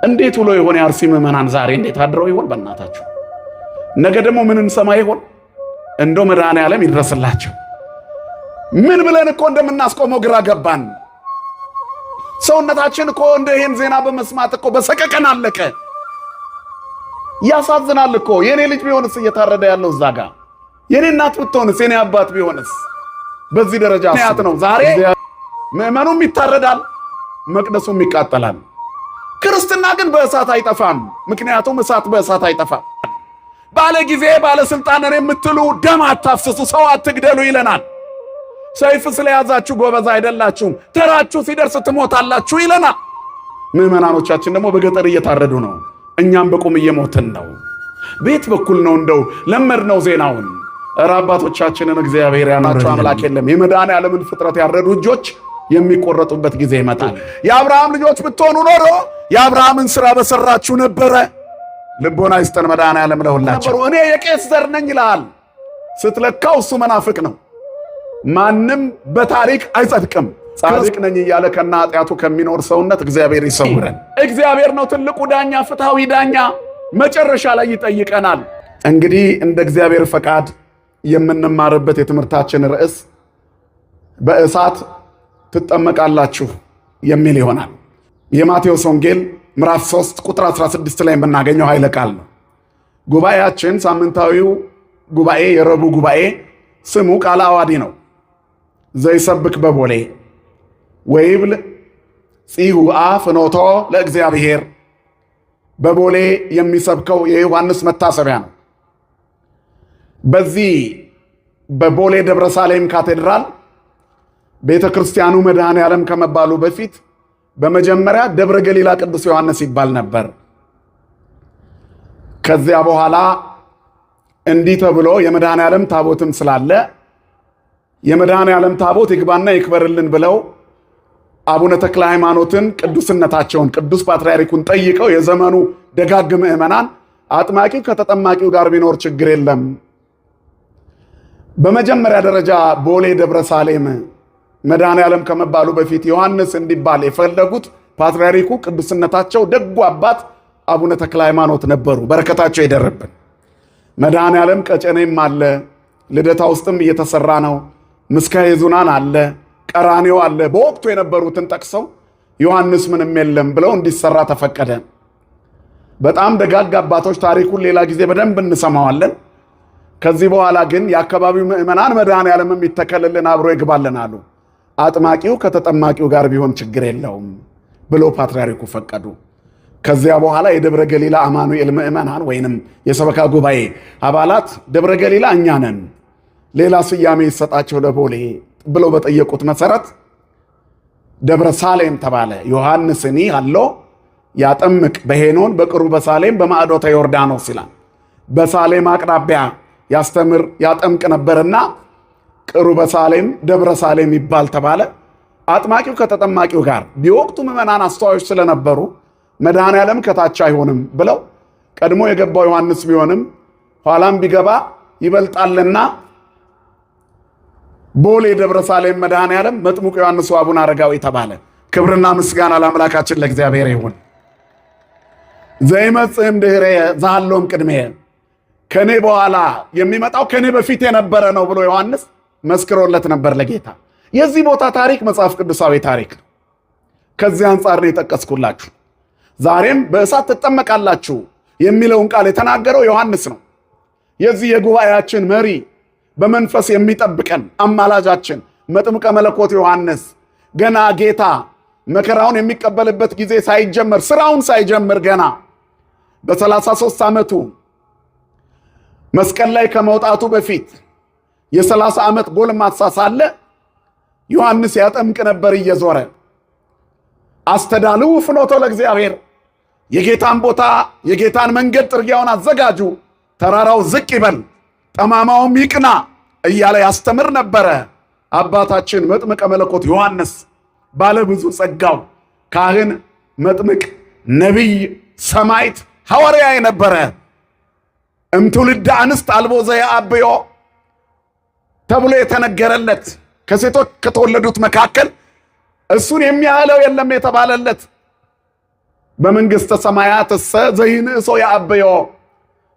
እንዴት ውሎ ይሆን የአርሲ ምዕመናን ዛሬ እንዴት አድረው ይሆን? በእናታችሁ ነገ ደግሞ ምን እንሰማ ይሆን? እንደው መድኃኔዓለም ይድረስላቸው። ምን ብለን እኮ እንደምናስቆመው ግራ ገባን። ሰውነታችን እኮ እንደ ይሄን ዜና በመስማት እኮ በሰቀቀን አለቀ። ያሳዝናል እኮ። የኔ ልጅ ቢሆንስ እየታረደ ያለው እዛ ጋ፣ የኔ እናት ብትሆንስ፣ የኔ አባት ቢሆንስ? በዚህ ደረጃ ያት ነው ዛሬ ምዕመኑም ይታረዳል፣ መቅደሱም ይቃጠላል። ክርስትና ግን በእሳት አይጠፋም። ምክንያቱም እሳት በእሳት አይጠፋም። ባለ ጊዜ ባለስልጣን ነን የምትሉ ደም አታፍስሱ፣ ሰው አትግደሉ ይለናል። ሰይፍ ስለያዛችሁ ጎበዝ አይደላችሁም፣ ተራችሁ ሲደርስ ትሞታላችሁ ይለናል። ምዕመናኖቻችን ደግሞ በገጠር እየታረዱ ነው። እኛም በቁም እየሞትን ነው። ቤት በኩል ነው እንደው ለመድነው ዜናውን። እረ አባቶቻችንን እግዚአብሔር ያናቸው አምላክ የለም። የመድኃኔዓለምን ፍጥረት ያረዱ እጆች የሚቆረጡበት ጊዜ ይመጣል። የአብርሃም ልጆች ብትሆኑ ኖሮ የአብርሃምን ሥራ በሰራችሁ ነበረ። ልቦና ይስጠን መድኃኔዓለም ለሁላችን። እኔ የቄስ ዘር ነኝ ይልሃል። ስትለካው እሱ መናፍቅ ነው። ማንም በታሪክ አይጸድቅም። ጻድቅ ነኝ እያለ ከነ ኃጢአቱ ከሚኖር ሰውነት እግዚአብሔር ይሰውረን። እግዚአብሔር ነው ትልቁ ዳኛ፣ ፍትሐዊ ዳኛ። መጨረሻ ላይ ይጠይቀናል። እንግዲህ እንደ እግዚአብሔር ፈቃድ የምንማርበት የትምህርታችን ርዕስ በእሳት ትጠመቃላችሁ የሚል ይሆናል። የማቴዎስ ወንጌል ምዕራፍ 3 ቁጥር 16 ላይ የምናገኘው ኃይለ ቃል ነው። ጉባኤያችን ሳምንታዊው ጉባኤ የረቡዕ ጉባኤ ስሙ ቃለ ዓዋዲ ነው። ዘይሰብክ በቦሌ ወይብል ጺሁአ ፍኖቶ ለእግዚአብሔር፣ በቦሌ የሚሰብከው የዮሐንስ መታሰቢያ ነው። በዚህ በቦሌ ደብረ ሳሌም ካቴድራል ቤተ ክርስቲያኑ መድኃኔ ዓለም ከመባሉ በፊት በመጀመሪያ ደብረ ገሊላ ቅዱስ ዮሐንስ ይባል ነበር። ከዚያ በኋላ እንዲህ ተብሎ የመድኃኔ ዓለም ታቦትም ስላለ የመድኃኔ ዓለም ታቦት ይግባና ይክበርልን ብለው አቡነ ተክለ ሃይማኖትን ቅዱስነታቸውን ቅዱስ ፓትርያርኩን ጠይቀው የዘመኑ ደጋግ ምዕመናን አጥማቂው ከተጠማቂው ጋር ቢኖር ችግር የለም። በመጀመሪያ ደረጃ ቦሌ ደብረ ሳሌም መድኃኔ ዓለም ከመባሉ በፊት ዮሐንስ እንዲባል የፈለጉት ፓትርያርኩ ቅዱስነታቸው ደጉ አባት አቡነ ተክለ ሃይማኖት ነበሩ። በረከታቸው ይደርብን። መድኃኔ ዓለም ቀጨኔም አለ፣ ልደታ ውስጥም እየተሰራ ነው። ምስካየ ኅዙናን አለ፣ ቀራኔው አለ። በወቅቱ የነበሩትን ጠቅሰው ዮሐንስ ምንም የለም ብለው እንዲሰራ ተፈቀደ። በጣም ደጋግ አባቶች፣ ታሪኩን ሌላ ጊዜ በደንብ እንሰማዋለን። ከዚህ በኋላ ግን የአካባቢው ምዕመናን መድኃኔ ዓለም የሚተከልልን አብሮ ይግባልን አሉ። አጥማቂው ከተጠማቂው ጋር ቢሆን ችግር የለውም ብሎ ፓትርያርኩ ፈቀዱ። ከዚያ በኋላ የደብረ ገሊላ አማኑኤል ምዕመናን ወይንም የሰበካ ጉባኤ አባላት ደብረ ገሊላ እኛ ነን፣ ሌላ ስያሜ ይሰጣቸው ለቦሌ ብለው በጠየቁት መሰረት ደብረ ሳሌም ተባለ። ዮሐንስኒ አሎ ያጠምቅ በሄኖን በቅሩበ ሳሌም በማዕዶተ ዮርዳኖስ ይላል። በሳሌም አቅራቢያ ያስተምር ያጠምቅ ነበርና ቅሩበ ሳሌም ደብረ ሳሌም ይባል ተባለ። አጥማቂው ከተጠማቂው ጋር ቢወቅቱ ምዕመናን አስተዋዮች ስለነበሩ መድኃኔ ዓለም ከታች አይሆንም ብለው ቀድሞ የገባው ዮሐንስ ቢሆንም ኋላም ቢገባ ይበልጣልና ቦሌ ደብረ ሳሌም መድኃኔ ዓለም መጥምቁ ዮሐንስ አቡነ አረጋዊ ተባለ። ክብርና ምስጋና ለአምላካችን ለእግዚአብሔር ይሁን። ዘይመጽእ እምድኅሬየ ዘሀሎ እምቅድሜየ፣ ከኔ በኋላ የሚመጣው ከኔ በፊት የነበረ ነው ብሎ ዮሐንስ መስክሮለት ነበር ለጌታ። የዚህ ቦታ ታሪክ መጽሐፍ ቅዱሳዊ ታሪክ ነው። ከዚህ አንጻር ነው የጠቀስኩላችሁ። ዛሬም በእሳት ትጠመቃላችሁ የሚለውን ቃል የተናገረው ዮሐንስ ነው። የዚህ የጉባኤያችን መሪ፣ በመንፈስ የሚጠብቀን አማላጃችን መጥምቀ መለኮት ዮሐንስ ገና ጌታ መከራውን የሚቀበልበት ጊዜ ሳይጀመር፣ ስራውን ሳይጀምር፣ ገና በ33 ዓመቱ መስቀል ላይ ከመውጣቱ በፊት የ30 ዓመት ጎልማሳ ሳለ ዮሐንስ ያጠምቅ ነበር እየዞረ። አስተዳልው ፍኖቶ ለእግዚአብሔር፣ የጌታን ቦታ የጌታን መንገድ ጥርጊያውን አዘጋጁ፣ ተራራው ዝቅ ይበል ጠማማውም ይቅና እያለ ያስተምር ነበረ። አባታችን መጥምቀ መለኮት ዮሐንስ ባለብዙ ጸጋው ካህን፣ መጥምቅ፣ ነቢይ፣ ሰማዕት፣ ሐዋርያ የነበረ፣ እምትውልደ አንስት አልቦ ዘየአብዮ ተብሎ የተነገረለት፣ ከሴቶች ከተወለዱት መካከል እሱን የሚያህለው የለም የተባለለት በመንግሥተ ሰማያት እሰ ዘይንእሶ ያአበዮ፣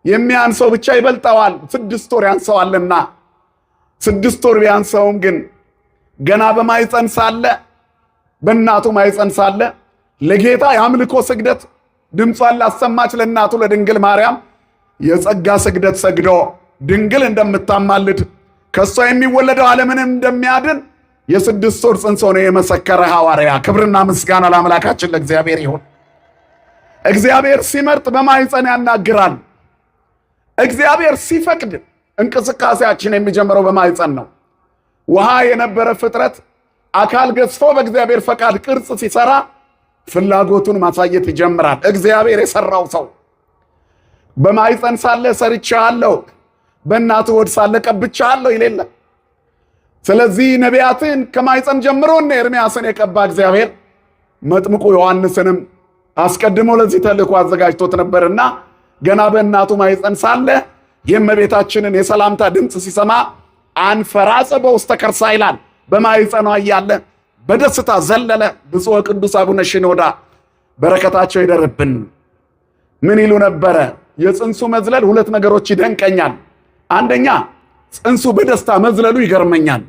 የሚያንሰው ብቻ ይበልጠዋል። 6 ወር ያንሰዋልና 6 ወር ቢያንሰውም ግን ገና በማይፀን ሳለ፣ በእናቱ ማይፀን ሳለ ለጌታ የአምልኮ ስግደት ድምጿን ላሰማች ለእናቱ ለድንግል ማርያም የጸጋ ስግደት ሰግዶ ድንግል እንደምታማልድ፣ ከእሷ የሚወለደው ዓለምን እንደሚያድን የ6 ወር ጽንስ ሆኖ የመሰከረ ሐዋርያ። ክብርና ምስጋና ለአምላካችን ለእግዚአብሔር ይሁን። እግዚአብሔር ሲመርጥ በማይፀን ያናግራል። እግዚአብሔር ሲፈቅድ እንቅስቃሴያችን የሚጀምረው በማይፀን ነው። ውሃ የነበረ ፍጥረት አካል ገዝፎ በእግዚአብሔር ፈቃድ ቅርጽ ሲሰራ ፍላጎቱን ማሳየት ይጀምራል። እግዚአብሔር የሰራው ሰው በማይፀን ሳለ ሰርቼሃለሁ፣ በእናቱ ሆድ ሳለ ቀብቼሃለሁ ይሌለ። ስለዚህ ነቢያትን ከማይፀን ጀምሮ እነ ኤርምያስን የቀባ እግዚአብሔር መጥምቁ ዮሐንስንም አስቀድሞ ለዚህ ተልእኮ አዘጋጅቶት ነበርና ገና በእናቱ ማይፀን ሳለ የእመቤታችንን የሰላምታ ድምፅ ሲሰማ አንፈራጸ በውስተ ከርሳ ይላል። በማይፀኗ እያለ በደስታ ዘለለ። ብፁዕ ቅዱስ አቡነ ሽኖዳ በረከታቸው ይደርብን። ምን ይሉ ነበረ? የጽንሱ መዝለል ሁለት ነገሮች ይደንቀኛል። አንደኛ ጽንሱ በደስታ መዝለሉ ይገርመኛል።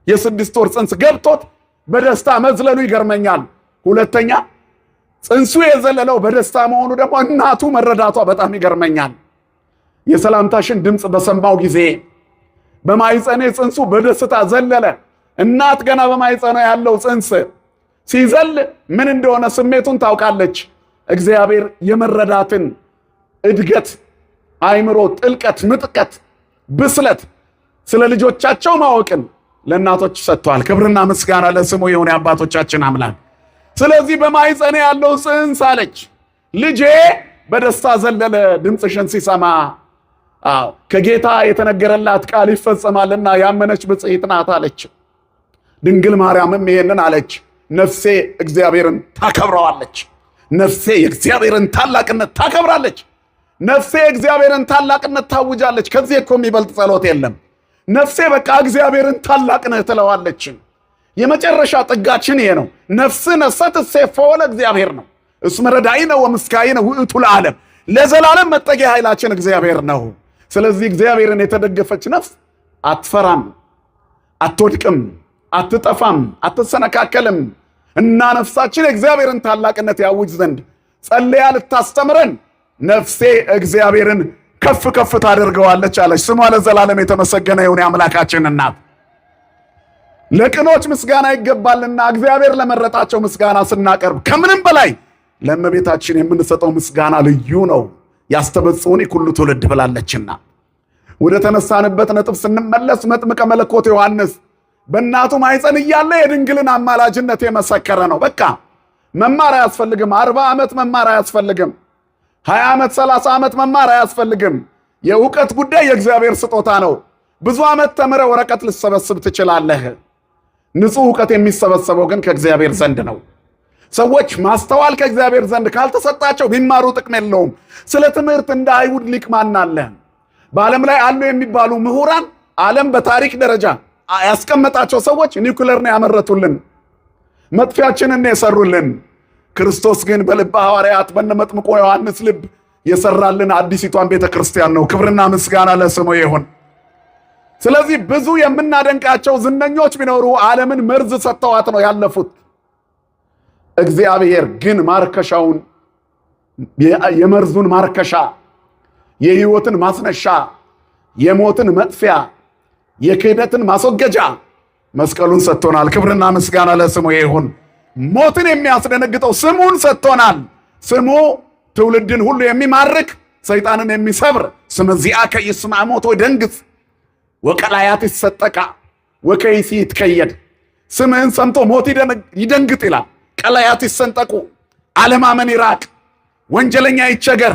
የ6 ወር ጽንስ ገብቶት በደስታ መዝለሉ ይገርመኛል። ሁለተኛ ጽንሱ የዘለለው በደስታ መሆኑ ደግሞ እናቱ መረዳቷ በጣም ይገርመኛል። የሰላምታሽን ድምፅ በሰማው ጊዜ በማይፀኔ ጽንሱ በደስታ ዘለለ። እናት ገና በማይፀኗ ያለው ጽንስ ሲዘል ምን እንደሆነ ስሜቱን ታውቃለች። እግዚአብሔር የመረዳትን እድገት፣ አይምሮ፣ ጥልቀት፣ ምጥቀት፣ ብስለት፣ ስለ ልጆቻቸው ማወቅን ለእናቶች ሰጥቷል። ክብርና ምስጋና ለስሙ ይሁን የአባቶቻችን አምላክ። ስለዚህ በማይፀኔ ያለው ጽንስ አለች፣ ልጄ በደስታ ዘለለ ድምፅሽን ሲሰማ። አዎ ከጌታ የተነገረላት ቃል ይፈጸማልና ያመነች ብፅዕት ናት አለች። ድንግል ማርያምም ይሄንን አለች፣ ነፍሴ እግዚአብሔርን ታከብረዋለች። ነፍሴ የእግዚአብሔርን ታላቅነት ታከብራለች። ነፍሴ የእግዚአብሔርን ታላቅነት ታውጃለች። ከዚህ እኮ የሚበልጥ ጸሎት የለም። ነፍሴ በቃ እግዚአብሔርን ታላቅ ነህ ትለዋለች። የመጨረሻ ጥጋችን ይሄ ነው። ነፍስነሰ ትሴፈዎ ለእግዚአብሔር ነው። እስመ ረዳኢነ ወምስካይነ ውእቱ ለዓለም፣ ለዘላለም መጠጊያ ኃይላችን እግዚአብሔር ነው። ስለዚህ እግዚአብሔርን የተደገፈች ነፍስ አትፈራም፣ አትወድቅም፣ አትጠፋም፣ አትሰነካከልም። እና ነፍሳችን የእግዚአብሔርን ታላቅነት ያውጅ ዘንድ ጸልያ ልታስተምረን ነፍሴ እግዚአብሔርን ከፍ ከፍ ታደርገዋለች አለች። ስሟ ለዘላለም የተመሰገነ ይሁን። የአምላካችን እናት ለቅኖች ምስጋና ይገባልና እግዚአብሔር ለመረጣቸው ምስጋና ስናቀርብ ከምንም በላይ ለእመቤታችን የምንሰጠው ምስጋና ልዩ ነው። ያስተበጽኡኒ ኩሉ ትውልድ ብላለችና። ወደ ተነሳንበት ነጥብ ስንመለስ መጥምቀ መለኮት ዮሐንስ በእናቱ ማኅፀን እያለ የድንግልን አማላጅነት የመሰከረ ነው። በቃ መማር አያስፈልግም። 40 ዓመት መማር አያስፈልግም። 20 ዓመት፣ 30 ዓመት መማር አያስፈልግም። የእውቀት ጉዳይ የእግዚአብሔር ስጦታ ነው። ብዙ ዓመት ተምረህ ወረቀት ልትሰበስብ ትችላለህ። ንጹሕ እውቀት የሚሰበሰበው ግን ከእግዚአብሔር ዘንድ ነው። ሰዎች ማስተዋል ከእግዚአብሔር ዘንድ ካልተሰጣቸው ቢማሩ ጥቅም የለውም። ስለ ትምህርት እንደ አይሁድ ሊቅ ማን አለ? በዓለም ላይ አሉ የሚባሉ ምሁራን፣ ዓለም በታሪክ ደረጃ ያስቀመጣቸው ሰዎች ኒውክለር ነው ያመረቱልን፣ መጥፊያችንን ነው የሰሩልን። ክርስቶስ ግን በልበ ሐዋርያት በነ መጥምቆ ዮሐንስ ልብ የሰራልን አዲሲቷን ቤተ ክርስቲያን ነው። ክብርና ምስጋና ለስሙ ይሁን። ስለዚህ ብዙ የምናደንቃቸው ዝነኞች ቢኖሩ ዓለምን መርዝ ሰጥተዋት ነው ያለፉት። እግዚአብሔር ግን ማርከሻውን፣ የመርዙን ማርከሻ፣ የሕይወትን ማስነሻ፣ የሞትን መጥፊያ፣ የክህደትን ማስወገጃ መስቀሉን ሰጥቶናል። ክብርና ምስጋና ለስሙ ይሁን። ሞትን የሚያስደነግጠው ስሙን ሰጥቶናል። ስሙ ትውልድን ሁሉ የሚማርክ፣ ሰይጣንን የሚሰብር፣ ስመ ዚአከ ይስማዕ ሞት ወይደንግጽ ወቀላያት ይሰጠቃ ወከይሲ ይትከየድ። ስምህን ሰምቶ ሞት ይደንግጥ ይላል። ቀላያት ይሰንጠቁ፣ አለማመን ይራቅ፣ ወንጀለኛ ይቸገር፣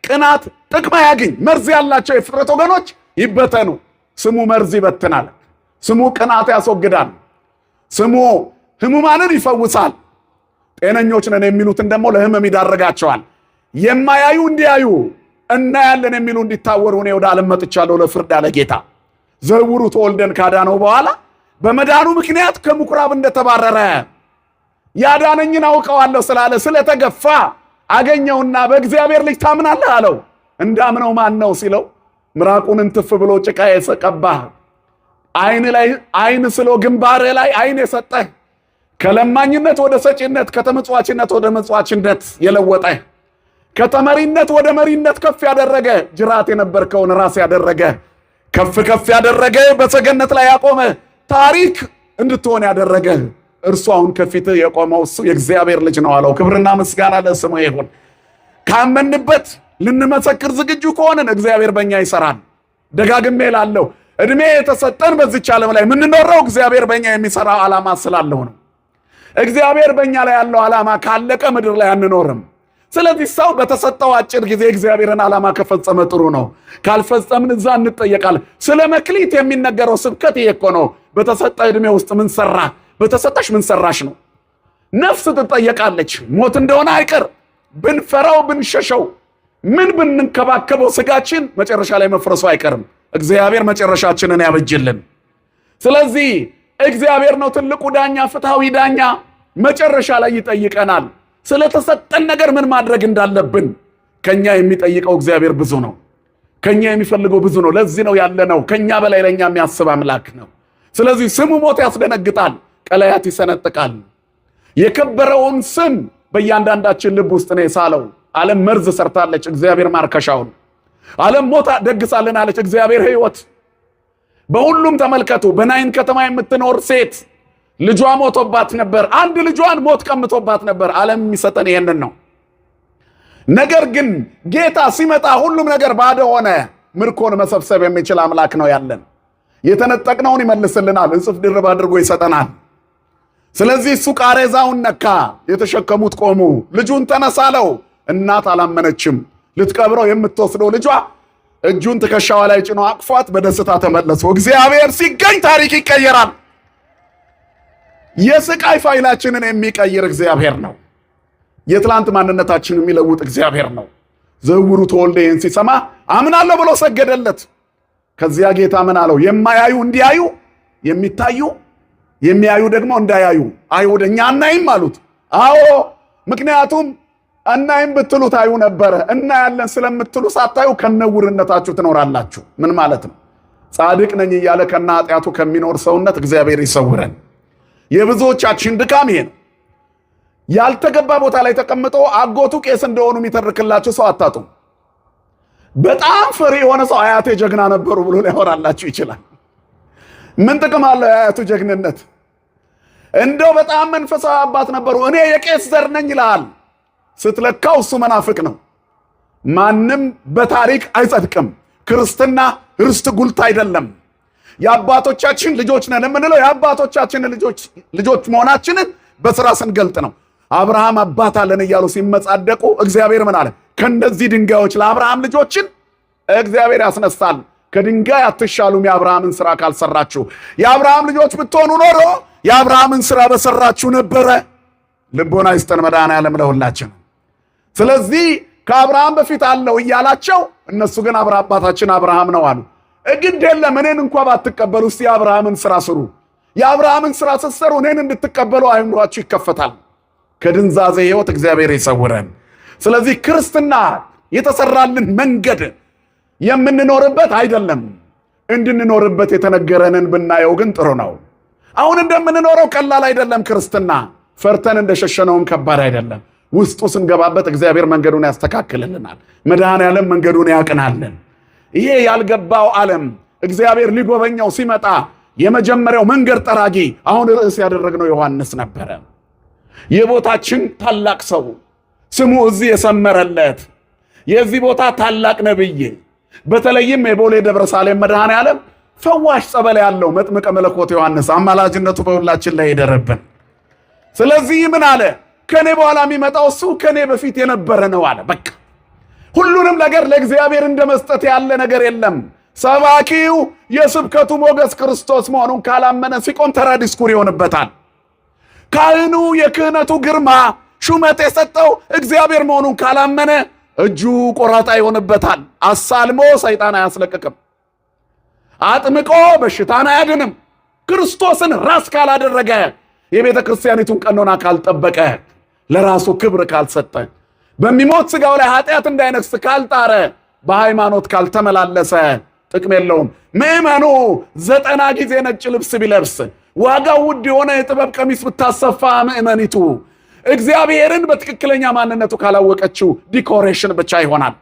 ቅናት ጥቅም አያግኝ፣ መርዝ ያላቸው የፍጥረት ወገኖች ይበተኑ። ስሙ መርዝ ይበትናል። ስሙ ቅናት ያስወግዳል። ስሙ ህሙማንን ይፈውሳል። ጤነኞች ነን የሚሉትን ደግሞ ለህመም ይዳረጋቸዋል። የማያዩ እንዲያዩ፣ እናያለን የሚሉ እንዲታወሩ እኔ ወደ ዓለም መጥቻለሁ ለፍርድ አለ ጌታ። ዘውሩ ተወልደን ካዳነው በኋላ በመዳኑ ምክንያት ከምኩራብ እንደተባረረ፣ ያዳነኝን አውቀዋለሁ ስላለ ስለተገፋ አገኘውና በእግዚአብሔር ልጅ ታምናለህ አለው። እንዳምነው ማን ነው ሲለው ምራቁን እንትፍ ብሎ ጭቃ የቀባህ፣ አይን ላይ አይን ስሎ ግንባርህ ላይ አይን የሰጠህ፣ ከለማኝነት ወደ ሰጪነት፣ ከተመጽዋችነት ወደ መጽዋችነት የለወጠህ፣ ከተመሪነት ወደ መሪነት ከፍ ያደረገ፣ ጅራት የነበርከውን ራስ ያደረገ፣ ከፍ ከፍ ያደረገ፣ በሰገነት ላይ ያቆመ፣ ታሪክ እንድትሆን ያደረገ እርሱ አሁን ከፊትህ የቆመው እሱ የእግዚአብሔር ልጅ ነው አለው። ክብርና ምስጋና ለስሙ ይሁን። ካመንበት ልንመሰክር ዝግጁ ከሆንን እግዚአብሔር በእኛ ይሰራል። ደጋግሜ እላለሁ፣ እድሜ የተሰጠን በዚች ዓለም ላይ የምንኖረው እግዚአብሔር በእኛ የሚሰራው ዓላማ ስላለው ነው። እግዚአብሔር በእኛ ላይ ያለው ዓላማ ካለቀ ምድር ላይ አንኖርም። ስለዚህ ሰው በተሰጠው አጭር ጊዜ እግዚአብሔርን ዓላማ ከፈጸመ ጥሩ ነው። ካልፈጸምን እዛ እንጠየቃለን። ስለ መክሊት የሚነገረው ስብከት ይሄ እኮ ነው። በተሰጠ ዕድሜ ውስጥ ምን ሰራ፣ በተሰጠሽ ምን ሰራሽ ነው። ነፍስ ትጠየቃለች። ሞት እንደሆነ አይቀር ብንፈራው ብንሸሸው ምን ብንንከባከበው ስጋችን መጨረሻ ላይ መፍረሱ አይቀርም። እግዚአብሔር መጨረሻችንን ያበጅልን። ስለዚህ እግዚአብሔር ነው ትልቁ ዳኛ፣ ፍትሐዊ ዳኛ። መጨረሻ ላይ ይጠይቀናል። ስለተሰጠን ነገር ምን ማድረግ እንዳለብን ከኛ የሚጠይቀው እግዚአብሔር ብዙ ነው። ከኛ የሚፈልገው ብዙ ነው። ለዚህ ነው ያለነው። ከኛ በላይ ለኛ የሚያስብ አምላክ ነው። ስለዚህ ስሙ ሞት ያስደነግጣል፣ ቀላያት ይሰነጥቃል። የከበረውን ስም በእያንዳንዳችን ልብ ውስጥ ነው የሳለው። ዓለም መርዝ ሰርታለች፣ እግዚአብሔር ማርከሻውን። ዓለም ሞት ደግሳልን አለች፣ እግዚአብሔር ሕይወት። በሁሉም ተመልከቱ። በናይን ከተማ የምትኖር ሴት ልጇ ሞቶባት ነበር። አንድ ልጇን ሞት ቀምቶባት ነበር። ዓለም የሚሰጠን ይሄንን ነው። ነገር ግን ጌታ ሲመጣ ሁሉም ነገር ባዶ ሆነ። ምርኮን መሰብሰብ የሚችል አምላክ ነው ያለን። የተነጠቅነውን ይመልስልናል፣ እጽፍ ድርብ አድርጎ ይሰጠናል። ስለዚህ እሱ ቃሬዛውን ነካ፣ የተሸከሙት ቆሙ። ልጁን ተነሳለው። እናት አላመነችም። ልትቀብረው የምትወስደው ልጇ እጁን ትከሻዋ ላይ ጭኖ አቅፏት በደስታ ተመለሱ። እግዚአብሔር ሲገኝ ታሪክ ይቀየራል። የስቃይ ፋይላችንን የሚቀይር እግዚአብሔር ነው። የትላንት ማንነታችንን የሚለውጥ እግዚአብሔር ነው። ዘውሩ ተወልደ ይህን ሲሰማ አምናለሁ ብሎ ሰገደለት። ከዚያ ጌታ ምን አለው? የማያዩ እንዲያዩ፣ የሚታዩ የሚያዩ ደግሞ እንዳያዩ። አይሁድ እኛ አናይም አሉት። አዎ፣ ምክንያቱም አናይም ብትሉ ታዩ ነበረ። እናያለን ስለምትሉ ሳታዩ ከነውርነታችሁ ትኖራላችሁ። ምን ማለት ነው? ጻድቅ ነኝ እያለ ከነ ኃጢአቱ ከሚኖር ሰውነት እግዚአብሔር ይሰውረን። የብዙዎቻችን ድካም ይሄ ነው። ያልተገባ ቦታ ላይ ተቀምጦ አጎቱ ቄስ እንደሆኑ የሚተርክላችሁ ሰው አታጡም። በጣም ፈሪ የሆነ ሰው አያቴ ጀግና ነበሩ ብሎ ሊያወራላችሁ ይችላል። ምን ጥቅም አለው የአያቱ ጀግንነት? እንደው በጣም መንፈሳዊ አባት ነበሩ፣ እኔ የቄስ ዘር ነኝ ይልሃል። ስትለካው እሱ መናፍቅ ነው። ማንም በታሪክ አይጸድቅም። ክርስትና ርስት ጉልት አይደለም። የአባቶቻችን ልጆች ነን የምንለው የአባቶቻችን ልጆች መሆናችንን በስራ ስንገልጥ ነው። አብርሃም አባት አለን እያሉ ሲመጻደቁ እግዚአብሔር ምን አለ? ከእነዚህ ድንጋዮች ለአብርሃም ልጆችን እግዚአብሔር ያስነሳል። ከድንጋይ አትሻሉም የአብርሃምን ስራ ካልሰራችሁ። የአብርሃም ልጆች ብትሆኑ ኖሮ የአብርሃምን ስራ በሰራችሁ ነበረ። ልቦና ይስጠን መድኃኔዓለም ለሁላችን። ስለዚህ ከአብርሃም በፊት አለው እያላቸው እነሱ ግን አባታችን አብርሃም ነው አሉ። ግድ የለም እኔን እንኳ ባትቀበሉ እስቲ የአብርሃምን ስራ ስሩ። የአብርሃምን ስራ ስትሰሩ እኔን እንድትቀበሉ አእምሯችሁ ይከፈታል። ከድንዛዜ ሕይወት እግዚአብሔር ይሰውረን። ስለዚህ ክርስትና የተሰራልን መንገድ የምንኖርበት አይደለም፣ እንድንኖርበት የተነገረንን ብናየው ግን ጥሩ ነው። አሁን እንደምንኖረው ቀላል አይደለም። ክርስትና ፈርተን እንደሸሸነውም ከባድ አይደለም። ውስጡ ስንገባበት እግዚአብሔር መንገዱን ያስተካክልልናል። መድኃኔዓለም መንገዱን ያቅናልን። ይሄ ያልገባው ዓለም እግዚአብሔር ሊጎበኘው ሲመጣ የመጀመሪያው መንገድ ጠራጊ አሁን ርዕስ ያደረግነው ዮሐንስ ነበረ። የቦታችን ታላቅ ሰው፣ ስሙ እዚህ የሰመረለት የዚህ ቦታ ታላቅ ነብይ፣ በተለይም የቦሌ ደብረ ሳሌም መድኃኔዓለም ፈዋሽ ጸበል ያለው መጥምቀ መለኮት ዮሐንስ አማላጅነቱ በሁላችን ላይ ይደርብን። ስለዚህ ምን አለ? ከኔ በኋላ የሚመጣው እሱ ከኔ በፊት የነበረ ነው አለ። በቃ ሁሉንም ነገር ለእግዚአብሔር እንደ መስጠት ያለ ነገር የለም። ሰባኪው የስብከቱ ሞገስ ክርስቶስ መሆኑን ካላመነ ሲቆም ተራ ዲስኩር ይሆንበታል። ካህኑ የክህነቱ ግርማ ሹመት የሰጠው እግዚአብሔር መሆኑን ካላመነ እጁ ቆራጣ ይሆንበታል። አሳልሞ ሰይጣን አያስለቅቅም። አጥምቆ በሽታን አያድንም። ክርስቶስን ራስ ካላደረገ፣ የቤተ ክርስቲያኒቱን ቀኖና ካልጠበቀ፣ ለራሱ ክብር ካልሰጠ፣ በሚሞት ስጋው ላይ ኃጢአት እንዳይነግስ ካልጣረ፣ በሃይማኖት ካልተመላለሰ ጥቅም የለውም። ምዕመኑ 90 ጊዜ ነጭ ልብስ ቢለብስ፣ ዋጋው ውድ የሆነ የጥበብ ቀሚስ ብታሰፋ፣ ምዕመኒቱ እግዚአብሔርን በትክክለኛ ማንነቱ ካላወቀችው decoration ብቻ ይሆናል።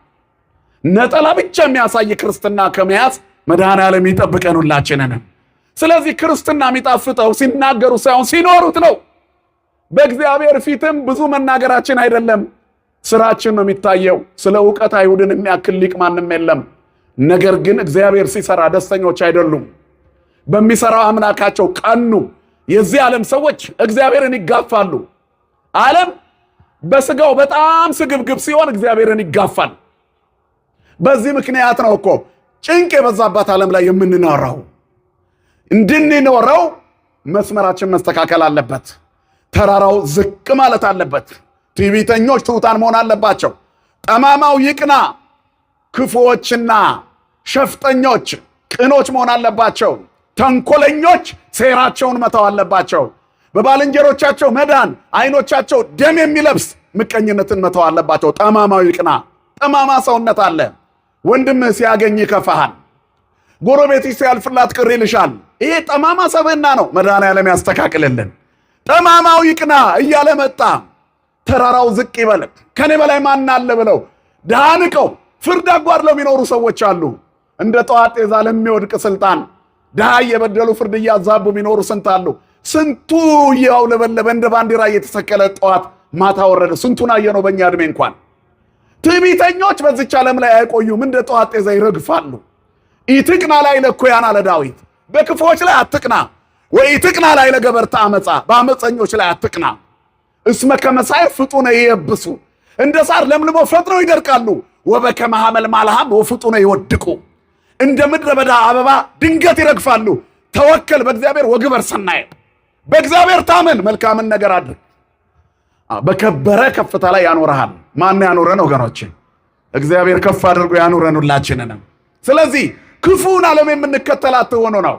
ነጠላ ብቻ የሚያሳይ ክርስትና ከመያዝ መድኃኔዓለም ይጠብቀን ሁላችንን። ስለዚህ ክርስትና የሚጣፍጠው ሲናገሩ ሳይሆን ሲኖሩት ነው። በእግዚአብሔር ፊትም ብዙ መናገራችን አይደለም፣ ስራችን ነው የሚታየው። ስለ እውቀት አይሁድን የሚያክል ሊቅ ማንም የለም። ነገር ግን እግዚአብሔር ሲሰራ ደስተኞች አይደሉም። በሚሰራው አምላካቸው ቀኑ። የዚህ ዓለም ሰዎች እግዚአብሔርን ይጋፋሉ። ዓለም በስጋው በጣም ስግብግብ ሲሆን እግዚአብሔርን ይጋፋል። በዚህ ምክንያት ነው እኮ ጭንቅ የበዛባት ዓለም ላይ የምንኖረው። እንድንኖረው መስመራችን መስተካከል አለበት። ተራራው ዝቅ ማለት አለበት። ትዕቢተኞች ትሑታን መሆን አለባቸው። ጠማማው ይቅና፣ ክፉዎችና ሸፍጠኞች ቅኖች መሆን አለባቸው። ተንኮለኞች ሴራቸውን መተው አለባቸው። በባልንጀሮቻቸው መዳን ዓይኖቻቸው ደም የሚለብስ ምቀኝነትን መተው አለባቸው። ጠማማው ይቅና። ጠማማ ሰውነት አለ። ወንድምህ ሲያገኝ ይከፋሃል። ጎረቤትሽ ሲያልፍላት ቅር ይልሻል። ይሄ ጠማማ ሰብዕና ነው። መድኃኔዓለም ያስተካክልልን። ጠማማው ይቅና እያለ መጣ። ተራራው ዝቅ ይበል፣ ከኔ በላይ ማን አለ ብለው ድሃ ንቀው ፍርድ አጓድለው የሚኖሩ ሰዎች አሉ። እንደ ጠዋት ጤዛ ለሚወድቅ ስልጣን ድሃ እየበደሉ ፍርድ እያዛቡ የሚኖሩ ስንት አሉ። ስንቱ እያውለበለበ እንደ ባንዲራ እየተሰቀለ ጠዋት ማታ ወረደ። ስንቱን አየነው በእኛ ዕድሜ እንኳን። ትዕቢተኞች በዚች ዓለም ላይ አይቆዩም፣ እንደ ጠዋት ጤዛ ይረግፋሉ። ኢትቅና ላዕለ እኩያን አለ ዳዊት፣ በክፉዎች ላይ አትቅና። ወኢትቅና ላዕለ ገበርተ አመፃ፣ በአመፀኞች ላይ አትቅና። እስመ ከመ ሣዕር ፍጡነ ይየብሱ፣ እንደ ሳር ለምልሞ ፈጥነው ይደርቃሉ። ወበከመ ሐመልማል ሐምል ወፍጡነ ይወድቁ፣ እንደ ምድረ በዳ አበባ ድንገት ይረግፋሉ። ተወከል በእግዚአብሔር ወግበር ሰናየ፣ በእግዚአብሔር ታመን መልካምን ነገር አድርግ። በከበረ ከፍታ ላይ ያኖረሃል። ማን ያኖረን ወገኖች? እግዚአብሔር ከፍ አድርጎ ያኖረን ሁላችንንም። ስለዚህ ክፉን ዓለም የምንከተል አትሆኑ ነው።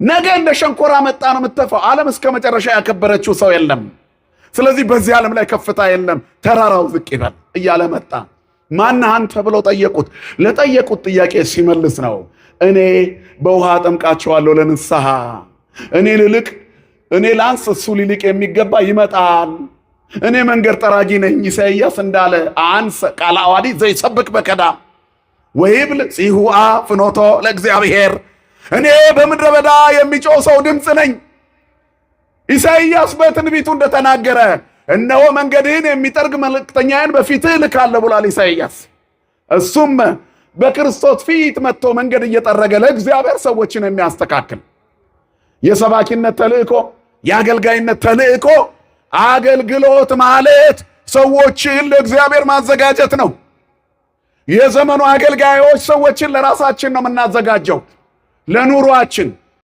ነገ እንደ ሸንኮራ መጣ ነው የምትተፋው። ዓለም እስከ መጨረሻ ያከበረችው ሰው የለም። ስለዚህ በዚህ ዓለም ላይ ከፍታ የለም፣ ተራራው ዝቅ ይበል እያለ መጣ። ማነህ አንተ ብለው ጠየቁት። ለጠየቁት ጥያቄ ሲመልስ ነው እኔ በውሃ አጠምቃቸዋለሁ ለንስሐ፣ እኔ ልልቅ እኔ ላንስ እሱ ሊልቅ የሚገባ ይመጣል። እኔ መንገድ ጠራጊ ነኝ። ኢሳይያስ እንዳለ አንሰ ቃለ ዓዋዲ ዘይሰብክ በከዳም ወይብል ጽሁአ ፍኖቶ ለእግዚአብሔር፣ እኔ በምድረ በዳ የሚጮህ ሰው ድምፅ ነኝ። ኢሳይያስ በትንቢቱ እንደተናገረ እነሆ መንገድህን የሚጠርግ መልእክተኛዬን በፊትህ እልካለሁ ብሏል ኢሳይያስ። እሱም በክርስቶስ ፊት መጥቶ መንገድ እየጠረገ ለእግዚአብሔር ሰዎችን የሚያስተካክል የሰባኪነት ተልእኮ፣ የአገልጋይነት ተልእኮ። አገልግሎት ማለት ሰዎችን ለእግዚአብሔር ማዘጋጀት ነው። የዘመኑ አገልጋዮች ሰዎችን ለራሳችን ነው የምናዘጋጀው፣ ለኑሯችን፣